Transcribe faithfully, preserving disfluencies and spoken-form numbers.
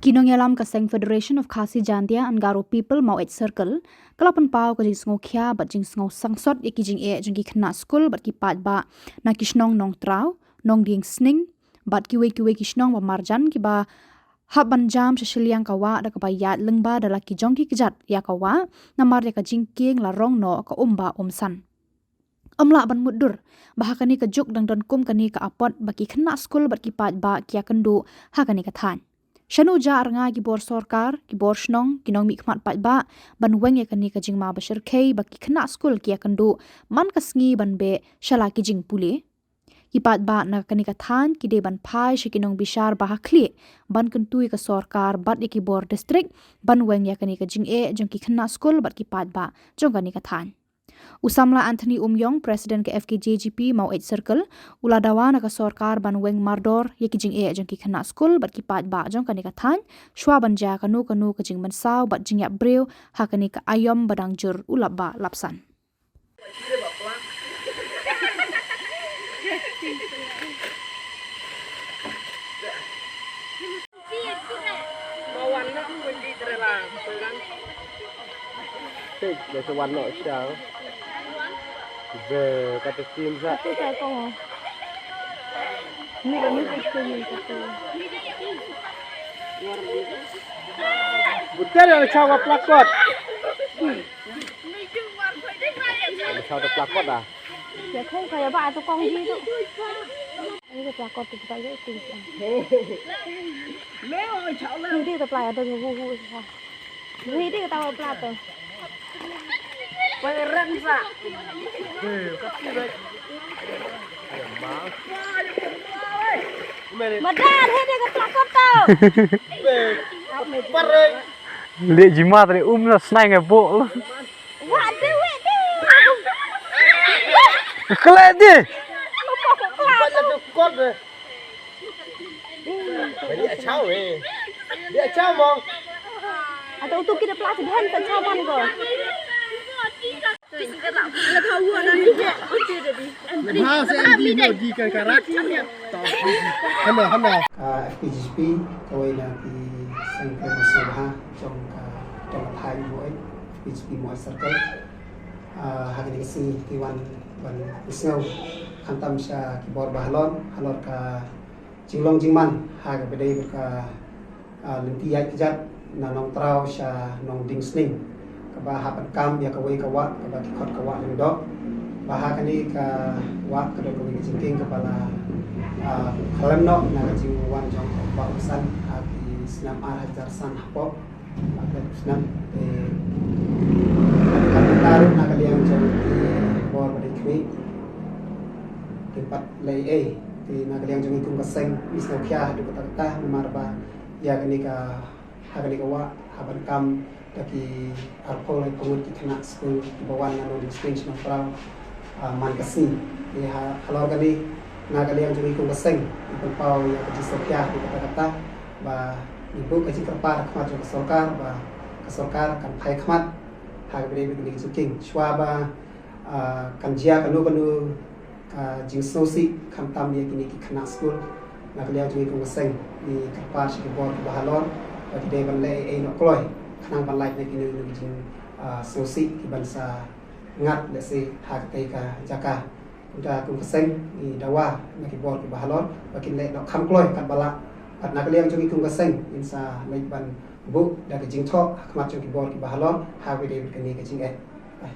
Ki nongïalam ka seng Federation of Khasi Jaintia and Garo People Maweit Circle ka la pynpaw ka jingsngewkhia bad jingsngewsangsot ïa ki jingeh jong ki khynnah skul bad ki paidbah na ki shnong Nongtraw, Nongdieng Sning bad kiwei kiwei ki shnong ba marjan kiba hap ban jam sha shiliang ka wah da kaba ïaid lyngba da la ki jong ki kjat ïa ka wah namar ïa ka jingkieng la rong noh ka um ba um san. Ym lah ban mutdur ba ha kane ka juk dang don kum kane ka apot ba ki khynnah skul bad ki paidbah ki ïakynduh ha kane ka thaiñ. Shano ja ar nga ki bor sorkar, ki bor shnong, ki nongmihkhmat paidbah ban weng ïa kane ka jingma ba shyrkhei ba ki khynnah skul ki ïakynduh man ka sngi ban beh sha la ki jingpule? Ki paidbah na kane ka thaiñ ki dei ban phai sha ki nongbishar ba ha khlieh ban kyntu ïa ka sorkar bad ïa ki bor district ban weng ïa kane ka jingeh jong ki khynnah skul bad ki paidbah jong kane ka thaiñ. U samla Anthony Umïong, President ka F K J G P Maweit Circle, u la dawa na ka sorkar ban weng mardor ïa ki jingeh jong ki khynnah skul bad ki paidbah jong kane ka thaiñ, shuwa ban jia kano kano ka jingmynsaw bad jingïap briew ha kane ka aïom ba dang jur u lapbah lapsan. Tik, dah sa wan noh siang. Be, kata tim sa. Kata sa kong. Ni kami kecil ni kata. Buta dah sa wa plakot. Dah sa wa plakot dah. Ya kong kaya ba tu kong ji tu. Ini tu plakot tu kita je tu. Ni dia tu plakot tu hu hu. Ni dia tu plakot tu. Pangeran sa. Madar he dia ke plakot tu. Pareng. Leh jimat ni um na snai ngai bok. Wah, dia weh dia. Kelek dia. Plakot tu. Dia chau eh. Dia chau mong. Atau tu kita plakot dia han tak chau man ko. Hana, hana. Ka F K G P kawei na ki seng ka sngewbha jong ka, jong ka thaiñ Maweit, F K G P Maweit Circle. Ah, ha kane ka sngi ki wan ban sngew khamtam sha ki bor ba halor, halor ka jinglong jingman ha kaba dei bad ka, ah, lynti ïaid kjat na Nongtraw sha Nongdingsning kaba hap ban kam ïa kawei ka wah kaba ki khot ka wah Lyngdoh. Ba ha kane ka wah ka don kawei ka jingkieng kaba la, ah, khlem noh na ka jingwan jong ka wah u san ha ki snem ar hajar san hapoh. Ba ka snem te ka, ka, ka, na ka liang jong ki bor ba dei khmih. Ki pat lei ei. Te na ka liang jong ngi kum ka seng ngi sngewkhia haduh katta katta namar ba ïa kane ka, ha kane ka wah hap ban kam da ki arphew laiphew ngut ki khynnah skul kiba wan na Nongdingsning sha Nongtraw, ah, man ka sngi. Te ha, halor kane na ka liang jong ngi kum ka seng ngi pynpaw ïa ka jingsngewkhia haduh katta katta ba ngi buh ka jingkyrpad ha khmat jong ka sorkar ba ka sorkar kan phai khmat ha kaba dei bad kane ka jingkieng shuwa ba, ah, kan jia kano kano ka jingsngewsih khamtam ïa kine ki khynnah skul. Na ka liang jong ngi kum ka seng ngi kyrpad sha ki bor kiba halor ba ki dei ban leh ei ei noh kloi khnang ban lait na kine ki jing, ah, sngewsih ki ban sa ngat lehse ha katei ka jaka. Kumta kum ka seng ngi dawa na ki bor kiba halor ba kin leh noh kham kloi katba lah. Bad na ka liang jong ngi kum ka seng ngin sa leit ban buh da ka jingthoh ha khmat jong ki bor kiba halor ha kaba dei bad kane ka jingeh. Bye.